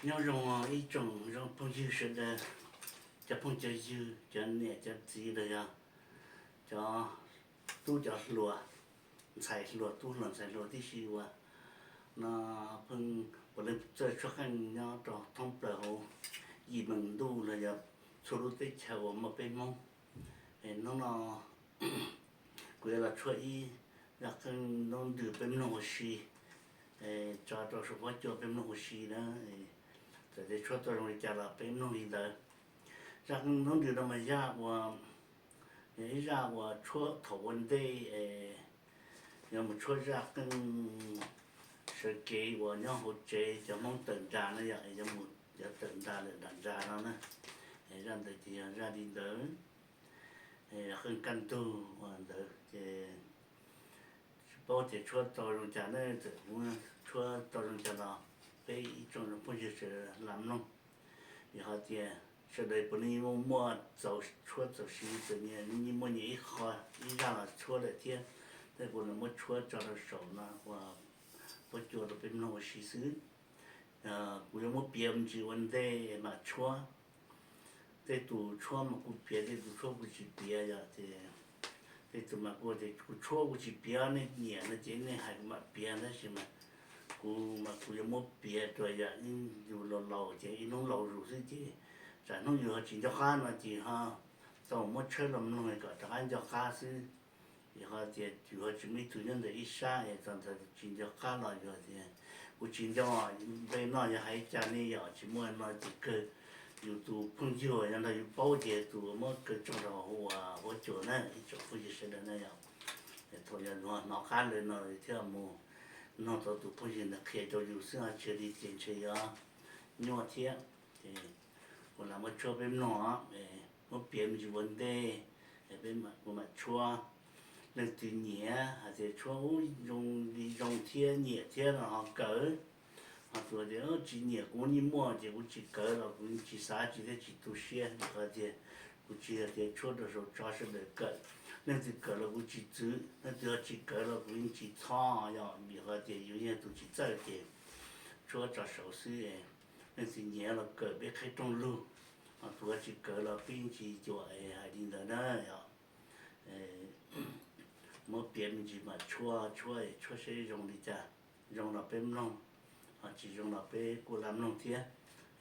Nyob zoo ib tsoom zoo phooj ywg sawv daws, cov phooj cov ywg, cov niam cov txiv los yog cov tub cov hluas, ntxhais hluas tub hluas ntxhais hluas tib si uas no pheej puav leej txawj tshuab qeej nyob rau thoob plaws hauv yim meem ntuj los yog txhua lub teb chaws uas muaj peb Hmoob. Hnub no kuv yuav los tshuab ib zaj qeej ntaub ntws peb mloog ua si, tso rau saum huab cua peb mloog ua si na. Txawm tias tshuab tau zoo li cas los peb mloog li ntawd. Zaj qeej ntaub ntws no mas yog ib zaj uas tshuab thaum ua ntej, yuav mus tshuab zaj qeej sawv kev uas nyob hauv tsev cov Hmoob tawm nras na yom, yuav mus, yuav tawm nras lawm nram nras no na. Zaj ntawd ces yog zaj li ntawd, qeej kaj ntug uas ntawd ces tsis paub tias tshuab tau zoo cas ne, txawm kuv tshuab tau zoo cas los peb ib tsoom zoo phooj ywg sawv daws lam mloog. Vim hais tias sawv daws puav leej muaj txaus tshuab txaus siv, txawm yeej muaj nyias ib qho ib zaj los tshuab lawm thiab, tab sis kuv los muab tshuab tso rau saum no ua huab cua rau peb mloog ua si xwb. Kuv yuav muab piav me ntsis ua ntej mam tshuab. Tej tus tshuab mas kuv piav, tej tus tshuab kuv tsis piav yom. Ces tej tus mas kuv tias kuv tshuab kuv tsis piav, nej nyiam no ces nej hais kuv mam piav, tab sis mas kuv mas kuv yuav muab piav rau yam yus laus laus ces ib hnub laus zus xwb ces tsam hnub yus ho tsis nco qab no ces ho tau muab tshawb los mloog kom rov qab nco qab xwb. Vim ho tias yus ho tsis muaj ib tug nyob ntawm ib sab es txog ntawd tsis nco qab los yus tias kuv tsis nco, npe no yog hais cas ne yom, tsis muaj no ces kawg yus tus phooj ywg yog nrog yus paub ces tus muab kaw tso rau hauv huab cua na ib tsoom phooj ywg sawv daws na yom. Thaum yog hnov qab lawm no thiaj mus nug tau tus phooj ywg ntawd qhia rau yus xwb, tsis li ces ntshe yuav nyuaj thiab. Ces kuv lam muab tshuab peb mloog, muab piav me ntsis ua ntej, peb mam, kuv mam tshuab. Leej twg nyiam hais tias tshuab zoo li zoo thiab nyiam thiab no ho kawm, ho tus tias tsis nyiam kuv yeej muaj ces kuv tsis kawm los kuv tsis xav tsis thiab tsis tu siab, vim qhov tias kuv tsis yog tias tshuab rau saum tso sawv daws kawm. Leej twg kawm los kuv tsis txwv, leej twg ho tsis kawm los kuv yeej tsis txhob yom, vim qhov tias yus yog tus tsis txawj ces tshuab tso saum xwb. Leej twg nyiam los kawm peb qhib rooj lug, ho tus ho tsis kawm los peb yeej tsis cuam, hais li ntawd na yom. Muab piav me ntsis mas tshuab tshuab, tshuab seb zoo li cas, zoo los peb mloog, ho tsis zoo los peb kuj lam mloog thiab.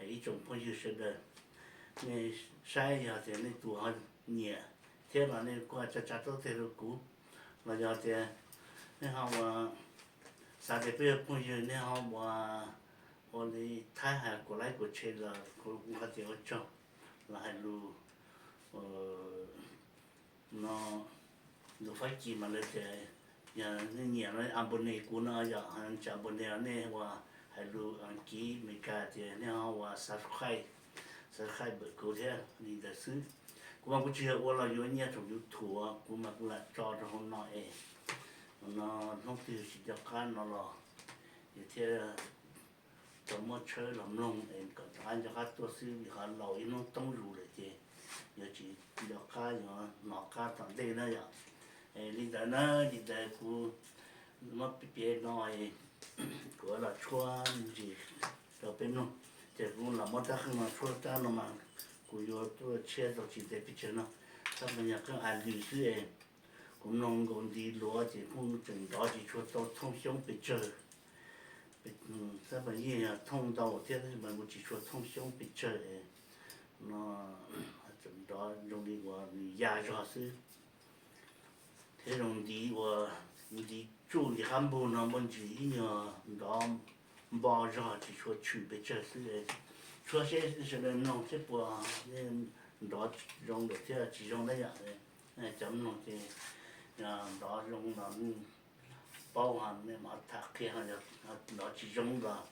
Ib tsoom phooj ywg sawv daws, nej saib yog tias nej tus ho nyiam thiab los nej kuj tsa tsa taub teg rau kuv, los yog tias nej ho ua xav tias peb yog phooj ywg nej ho ua, ua li Thaib hais kuv laib kuv tshee los kuv ho tias ua tsaug, los hais lus no, lus Fab Kis mas lawv tias yog nej nyiam no abonné kuv no yom, tsis abonné nej ua, hais lus Askiv Amelikas tias nej ho ua subscribe, subscribe kuv thiab li ntawd xwb. Kuv mas kuv tsis yog ua los yuav nyiaj tsoom YouTube, kuv mas kuv lam tso rau hauv no es no hnub twg tsis nco qab no los yus thiaj tau muab tshawb los mloog es kom rov qab nco qab tuaj xwb, vim qhov laus ib hnub toob zus lawm ces yuav tsis nco qab, yuav hnov qab tom ntej na yom. Li ntawd na, li ntawd kuv muab piav no, kuv los tshuab me ntsis rau peb mloog, ces kuv los muab rab qeej no tshuab rab no mas kuv yuav tuaj tshiab tau tsis ntev pes tsawg no, tab mas yog qeej a lwm xwb es kuv mloog nkaus nti luav ces kuj tseem nrov tsis tshua tau thooj xyoob pes tsawg. Tab mas yeej yog thooj ntau thiab tab sis mas kuv tsis tshua thooj xyoob pes tsawg no, tseem nrov zoo li uas nws ya zog xwb. Thiab zoo nti uas nti tsuj nti qab npug no muaj ntsis ib nyuag nrov npo zog tsis tshua tshwm pes tsawg xwb. Tshuab seb sawv daws mloog seb puas nrov zoo lawm thiab tsis zoo na yom. Cov mloog ces nrov zoo los paub, nej mam tham qhia, nrov tsis zoo los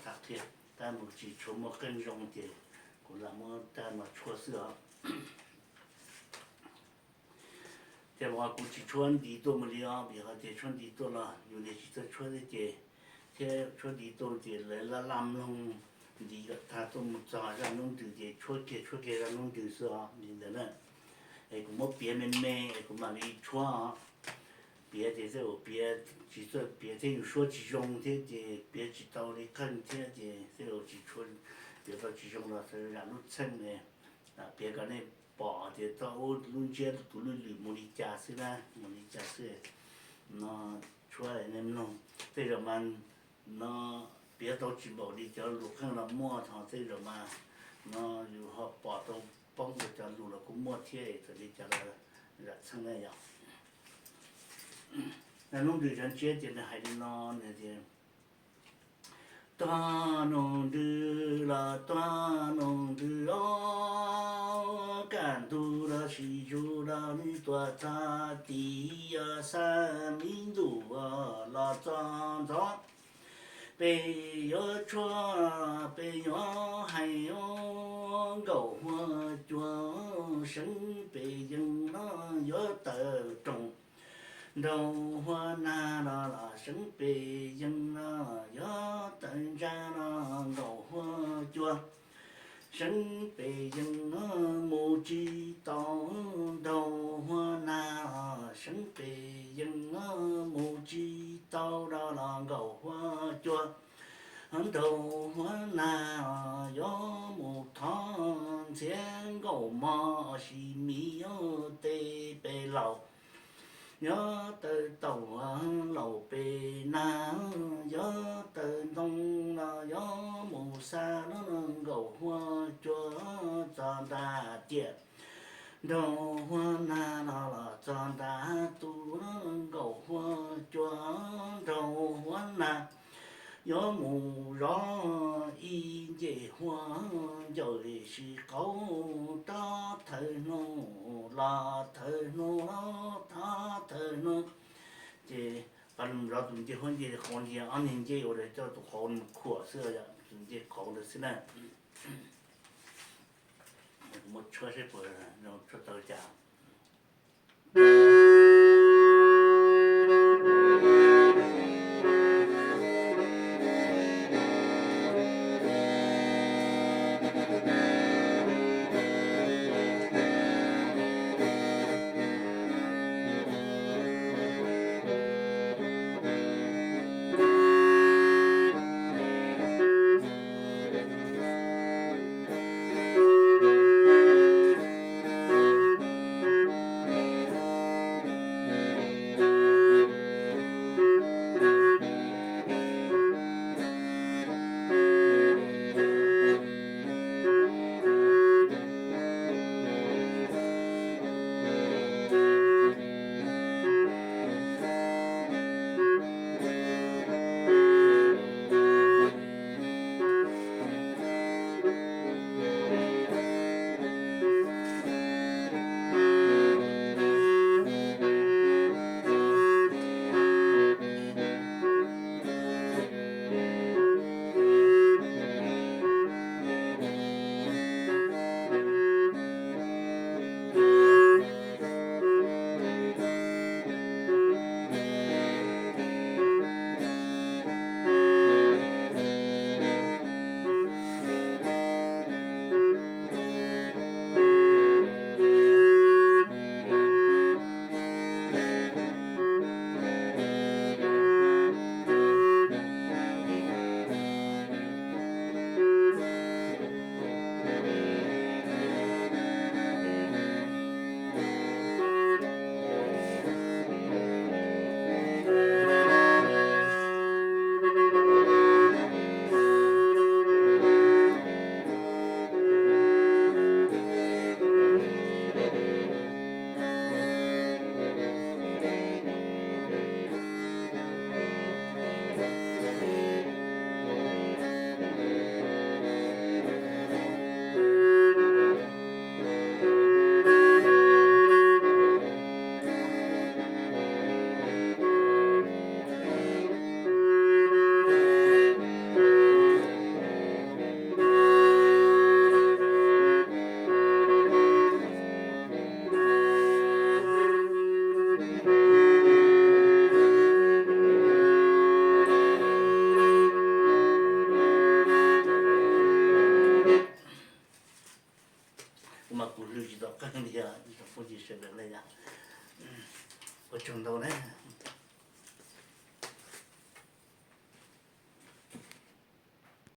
tham qhia. Tab sis tsis tshua muaj qeej zoo ces kuv lam muab rab no tshuab xwb os. Ces uas kuv tsis tshuab nti tuaj mus li os, vim hais tias tshuab nti tuaj los yus niag tsis txawj tshuab thiab ces, thiab tshuab nti tuaj ces lawv laj laj mloog nti kom tag tuaj mus txog zaj hnub ntws ces tshuab kiag tshuab kiag zaj hnub ntws xwb os li ntawd na. Es kuv muab piav me me es kuv mam li tshuab os. piav ces tej zaum piav tsis txawj piav thiab yus suab tsis zoo thiab ces piav tsis tau li qeej thiab ces tej zaum tsis tshua piav tau tsis zoo los zam lub txheej ne. Piav kom nej pom tias tau lub ntsiab tus lwj lwm mus li cas xwb na, mus li cas xwb. No tshuab nej mloog, tej zaum mas no piav tau tsis npaum li cov lus qeej los muaj, ho tej zaum mas no yus ho pom tau poob rau cov lus los kuj muaj thiab, txawm li cas los zam txheej na yom. Hnub nws cov ntsiab ces nws hais li no, nws tias, tuag nus ntws los tuag nus ntws os, kaj ntug los sis zus los nws tuag txog tid, yog xa mi ntuj los txog ntxov. Peb yuav tshuab, peb yuav hais os, nkaum huab cua seev pes yees los yuav tawm rooj. Nraug huab nag los los seev pes yees los yuav tawm ntsa los nkaum huab cua seev pes yees mus tsis tau. Nraug huab nag los seev pes yees mus tsis tau los los nkaum huab cua. Nraug huab nag yuav mus thov ntxhiab nkaum mos sis mi yuav tej pes laus. Yuav tawm taum laus pes nag, yuav tawm ntoo los yuav mus xa los nkaum huab cua txog nrad tiam. Nraug huab nag los los txog nrad tus nkaum huab cua. Nraug huab nag yuav mus zov ib ncej huab ncaws sis qauv, thawj hnub los thawj hnub, thawj hnub. Ces pab zov tus ncej huab ncej qauv, ncej ob niag ncej ua coj tus qauv mus khuam xwb, tus ncej qauv ntawd xwb na. Muab tshuab seb puas tshuab tau cas. Kuv mas kuv hlwv tsis tau qeej li os, ib tsoom phooj ywg sawv daws na yom. Ua tsaug ntau na.